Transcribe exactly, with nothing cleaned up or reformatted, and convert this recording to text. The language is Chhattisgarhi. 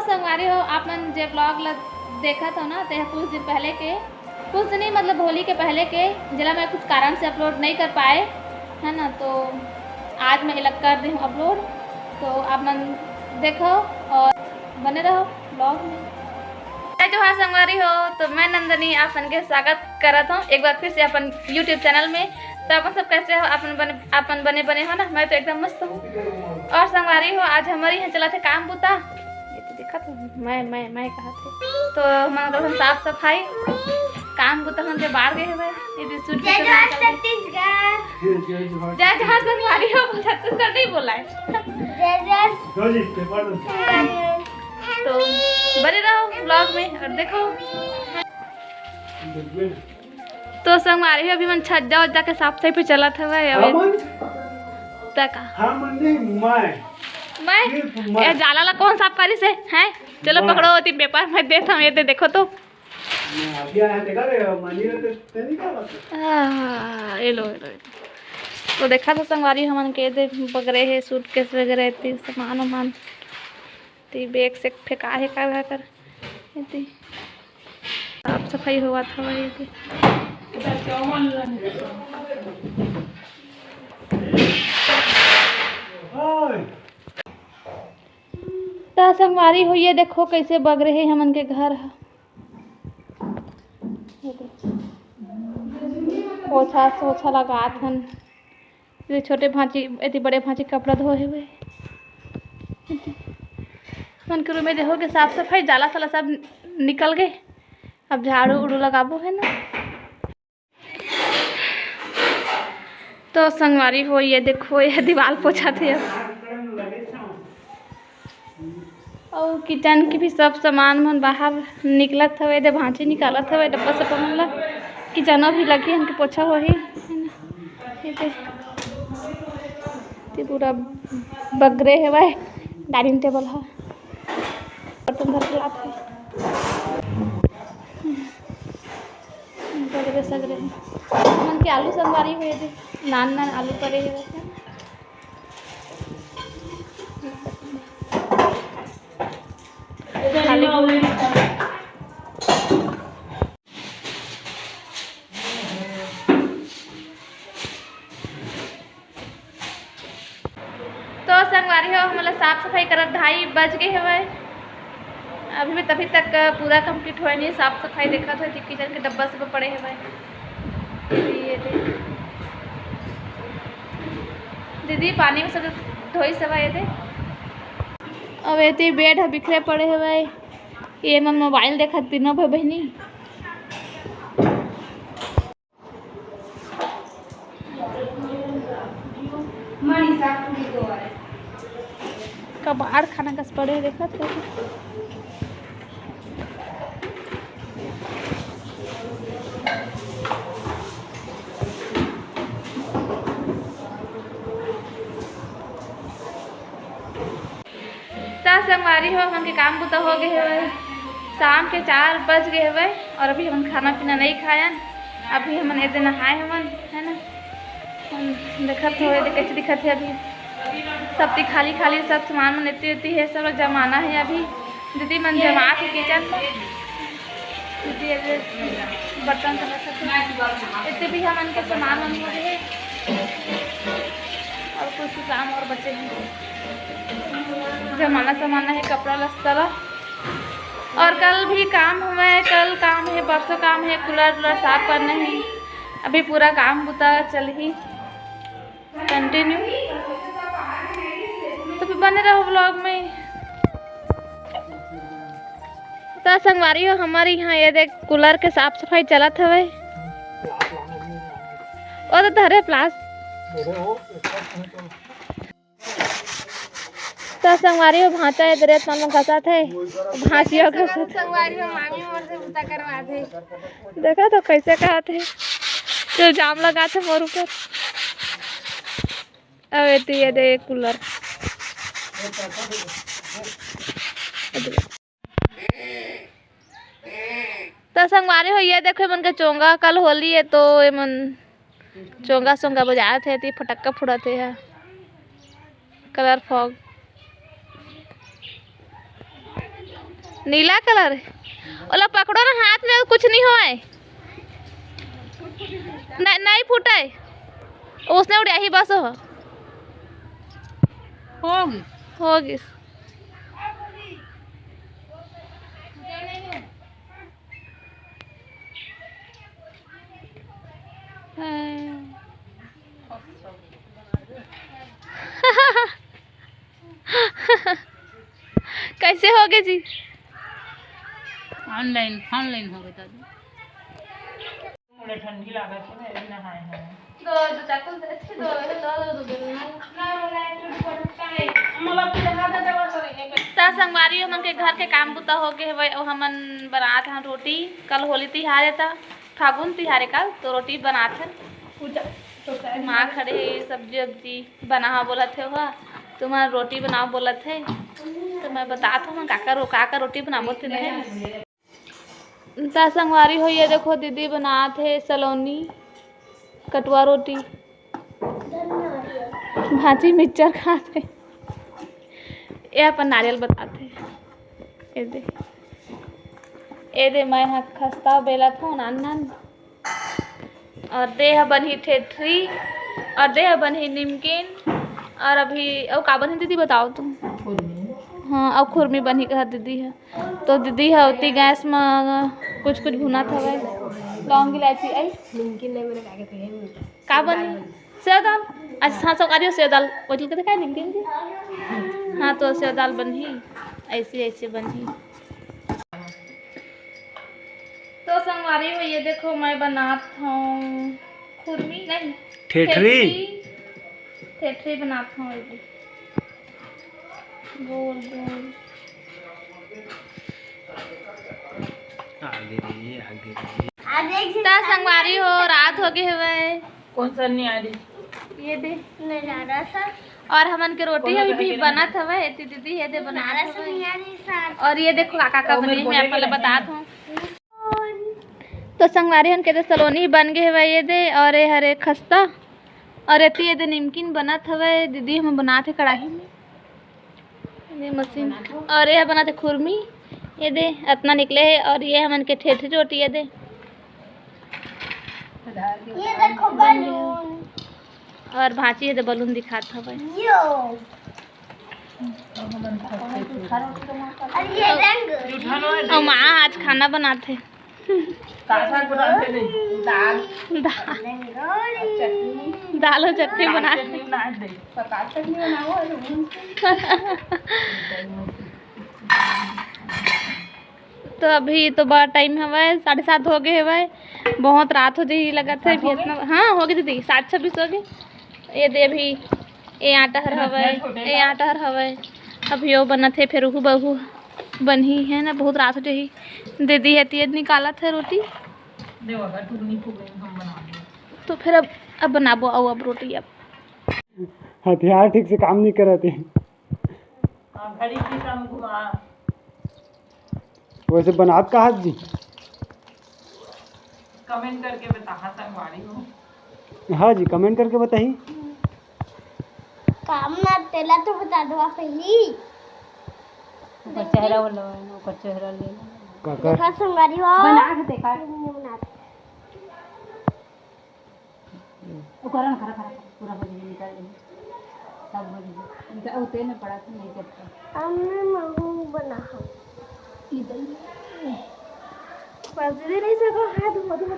संगवारी हो, आप मन जे vlog ल देखत हो ना, ते ह कुछ दिन पहले के, कुछ दिन नहीं, मतलब होली के पहले के, जेला मैं कुछ कारण से upload नहीं कर पाए, है ना, तो आज मैं एला कर दे हूँ upload। तो आप मन देखो और बने रहो vlog में। जय जोहार संगवारी हो, तो मैं नंदनी आप मन के स्वागत करत हूँ एक बार फिर से अपन YouTube channel में। तो अपन सब कैसे हो? अपन बने, अपन बने बने हो ना? मैं तो एकदम मस्त हूँ। और संगवारी हो, आज हमारे यहाँ चला थे काम बुता, ये तो देखा तो मैं मैं मैं कहा थे, तो मतलब हम साफ सफाई काम बुता हम के बाहर गए हुए, ये भी सूट के जय सब जोहार निकल गए। छत्तीसगढ़। जय जोहार संगवारी हो, छत्तीसगढ़ नहीं बोला है। जय जोहार। लो जी, पेपर दो। तो बने रहो vlog में और देखो। तो संगवारी हो, अभी मन छज्जा उज्जा के साफ सफाई पे चलत हवय। हाँ अभी मन। तक हाँ मन नहीं, मैं। मैं सिर्फ मैं। ये जाला ला कौन साफ करी से हैं? चलो मैं। पकड़ो, ओती पेपर मैं देत हूँ, ये दे, देखो तो। मैं अभी आया, देखा रे, मनी रे, ते, ते नहीं क्या बात है? आ, ये लो, ये लो, ये लो। तो देखा तो संगवारी हमन के दे बगरे है, सूटकेस वगैरह, इतनी सामान वामान, ते बैग से फेंका है कर कर, इतनी साफ सफाई होवत हवय इतनी। ओए। त संगवारी हो, ये देखो कैसे बगरे हे हमन के घर ह। ये देखो। पोछा सोछा लगात हन। ये छोटे भांची, एती बड़े भांची कपड़ा धोए हुए। मन के रूम में देखो के साफ सफाई, जाला साला सब निकल गए। अब झाड़ू उड़ू लगाबो है ना। तो संगवारी हो, ये देखो, ये दीवार पोछा थे अब। और किचन की भी सब सामान मन बाहर निकलत हवे, दे भांची निकालत हवे डब्बा सब्बा मन ला। किचनो भी लगी, हमके पोछा होही, है ना? ये दे, ते पूरा बगरे हवय डाइनिंग टेबल ह, बर्तन धर के लात हे। बगरे सगरे हे। मन के आलू संगवारी हुए दे, नान नान आलू परे हे वैसे। खाली तो संगवारी हो, हमला साफ सफाई करत ढाई बज गए हवय। अभी भी तभी तक पूरा complete होए नहीं, साफ सफाई देखत हो, किचन के डब्बा सब पड़े हवय। ये दे। दीदी पानी में सब धोई सब ये दे। अब एती बेड ह बिखरे पड़े हवय। ये मन मोबाइल देखत तीनों भाई बहिनी। कबाड़ खाना कस पड़े हे, देखत हो। त संगवारी हो, हमन के काम बुता हो गए हवय, शाम के चार बज गए हवय और अभी हमन खाना पीना नहीं खायन। अभी हमन एदे नहाए हवन, है ना। हम देखत हो एदे कैसे दिखत है अभी, सब ती खाली खाली, सब सामान मन एती ओती है, सब जमाना है अभी। दीदी मन जमात हे किचन में। दीदी अभी बर्तन धरत हे। इतने भी हमन के सामान मन हो गए हे। और कुछ काम और बचे हैं। जमाना सामान है, कपड़ा लत्ता ला। और कल भी काम हमें, कल काम है, परसों काम है, कूलर वूलर साफ करना है। अभी पूरा काम बुता चलही। Continue। तो फिर बने रहो vlog में। तो संगवारी हो, हमारे यहाँ ये देख कूलर के साफ सफाई चलत हवे। ओ तो धरे प्लास। तो संगवारी हो, भांचा ये दरे तन घसत है, भांचिया घसत। संगवारी हो, मामी मोर से बुता करवा दे। देखा तो कैसे कहत है, जो जाम लगात है मोर ऊपर। अब एती ये दे कूलर। त संगवारी हो, ये देखो, एमन के चोंगा, कल होली है, तो एमन चोंगा सोंगा बजात हे, एती फटक्का फोड़त हे, कलर फॉग। नीला कलर। ओला पकड़ो ना, हाथ में कुछ नहीं होय। नहीं, नहीं फूटे। उसने उड़ाही बस हो। हो गई। हो गई। हाँ। कैसे हो गए जी? ऑनलाइन, ऑनलाइन हो गए दादी। थोड़ा ठंडी लागत है, मैं भी नहाए हैं। त संगवारी हो, हमन के घर के काम बुता हो गए हवय, अउ हमन बनात हन रोटी। कल होली तिहार है, त फागुन तिहार है कल, तो रोटी बनात हन। माँ खड़े हे, सब्जी उब्जी बनाओ बोलत हे, ओहा तुमन रोटी बनाओ बोलत हे। तो मैं बतात हूँ, मैं काकर काकर रोटी बनाबो तेन हे। त संगवारी हो, ये देखो दीदी बनात हे सलोनी कटुआ रोटी। भांची मिक्सचर खात हे। ये अपन नारियल बतात हे। ये दे, ये दे, मैं ह खस्ता बेलत हूँ नान नान। और दे ह बनही ठेठरी, और दे ह बनही निमकीन, और अभी अउ का बनही दीदी, बताओ तुम। हाँ, अउ खुरमी बनही कहा दीदी ह। तो दीदी ह ओती गैस म कुछ कुछ भुनत हवय, लौंग इलायची। आई निमकीन नहीं, मैंने क्या कहते हैं, का बनही? सेव दाल। अच्छा, हाँ, संगवारी हो, सेव दाल। वो चल के दिखाई निमकीन जी। हाँ, तो सेव दाल बनही, ऐसी ऐसी बनही। तो संगवारी हो, ये देखो, मैं बनात हूँ खुरमी, नहीं, ठेठरी। ठेठरी, ठेठरी बनात हूँ। ये गोल गोल। आगे रहिए, आगे रहिए। त संगवारी हो, रात हो गए हवय। कौन सा नहीं आ रही? ये दे। नजारा सा। और हमन के रोटी अभी भी बनत हवय, एती दीदी ये दे बनात हवय। और ये देखो काका का बने, मैं आप ला बतात हूँ। तो संगवारी हमन के दे सलोनी बन गए हवय ये दे, और ये हरे खस्ता, और एती ये दे निमकीन बनत हवय, दीदी हमन बनात हे कढ़ाई में। ये मशीन। और ये बनाते खुरमी, ये दे अतना निकले हे। और ये हमन के ठेठरी रोटी, ये दे। ये देखो बलून। और भांची ये दे बलून दिखात हवय। यो। और ये रंग। और माँ आज खाना बनाते। का साग बनाते नहीं? दाल। दाल। दाल और चटनी बना। चटनी बना दे। पका चटनी बनाओ और तो अभी तो बड़ा टाइम हवय, साढ़े सात हो गए हवय। बहुत रात हो जाही लगत है। हाँ, हो गए दीदी, सात छब्बीस हो गए। ये दे अभी ए आटा हर हवय, ए आटा हर हवय। अभी वो बनत हे, फिर उहू बहू बनही है ना, बहुत रात हो जाही। दीदी है, तेज निकालत है रोटी। तो फिर अब, अब बनाबो, आओ अब रोटी अब। हथियार ठीक से काम नहीं करत हे। हाँ, घड़ी की कम घुमा। वैसे बनात का हाथ जी? कमेंट करके बताहा संगवारी हो। हाँ जी, कमेंट करके बताही। काम ना तेला तो बता दो आप पहली। ओकर चेहरा वाला है ना, ओकर चेहरा ले लो। काकर? देखा संगवारी हो। बना के देखा। ये बना। ओकरा में खड़ा, खड़ा, खड़ा, पूरा हो जाए, निकाल दे। सब हो जाए। इनका वो तेल में पड़ा था, नहीं चपका। हमने महू बना है। इधर। बस दे नहीं सको, हाथ बहुत